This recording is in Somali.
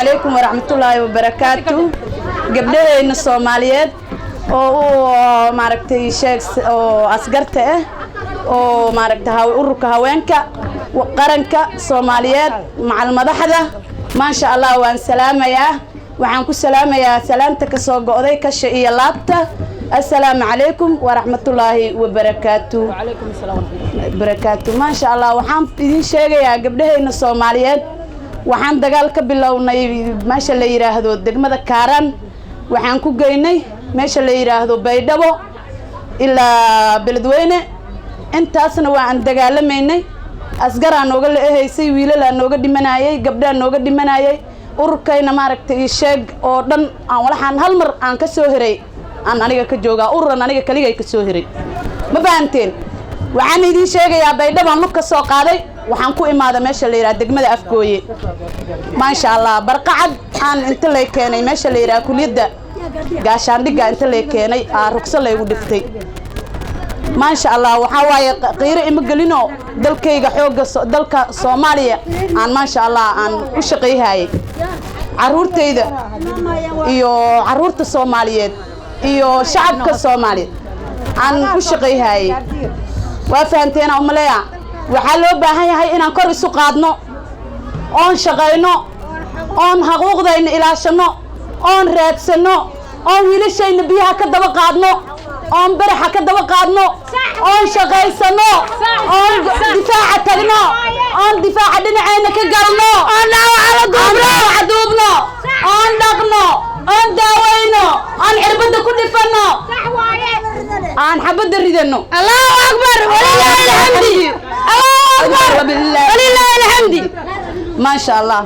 Calaykum waraxmatullaahi wabarakaatu. Gabdhaheenna Soomaaliyeed oo u maaragtay sheeg oo askarta ah oo maaragtay ururka haweenka qaranka Soomaaliyeed, macal madaxda, maasha Allah, waan salaamayaa. Waxaan ku salaamayaa salaamta ka soo go'day kasha iyo laabta. Assalaamu calaykum waraxmatullaahi wabarakaatu barakaatu. Maasha Allah, waxaan idin sheegayaa, gabdhaheenna Soomaaliyeed, waxaan dagaal ka bilownay meesha la yidhaahdo degmada Kaaraan. Waxaan ku geynay meesha la yidhaahdo Baydhabo ilaa Beledweyne. Intaasna waa aan dagaalamaynay. Asgaraa nooga la ehaysay, wiilalaa nooga dhimanayay, gabdhaa nooga dhimanayay. Ururkayna maaragtay sheeg oo dhan aan walaxaan hal mar aan ka soo heray, aan aniga ka joogaa ururan aniga kaligay ka soo heray. Ma fahanteen? Waxaan idiin sheegayaa, Baydhabaan lug ka soo qaaday. Waxaan ku imaaday meesha la yidhaha degmada Afgooye. Maasha Allah, barqacad aan inta lay keenay meesha la yidhaha kuliyadda gaashaandhigga, inta lay keenay aa rugso laygu dhiftay. Maasha Allah, waxaa waaye qiiro ima gelinoo dalkayga xoogga dalka Soomaaliya aan, maasha Allah, aan u shaqayhayay. Carruurtayda iyo carruurta Soomaaliyeed iyo shacabka Soomaaliyeed aan u shaqayhayay. Waa fahanteena umaleeya? Waxaa loo baahan yahay inaan kor isu qaadno oon shaqayno oon xuquuqdayna ilaashanno oon raadsanno oon wiilashayna biyaha ka daba qaadno oon baraxa ka daba qaadno oon shaqaysanno oon difaaca tagno oon difaaca dhinacayna ka galno oon dhaawaca duubno oon dhaqno oon daawayno oon cirbadda ku dhifanno, aan xabadda ridano. Allahu akbar walilaahi alxamdi, Allahu akbar walilaahi alxamdi. Maasha Allah.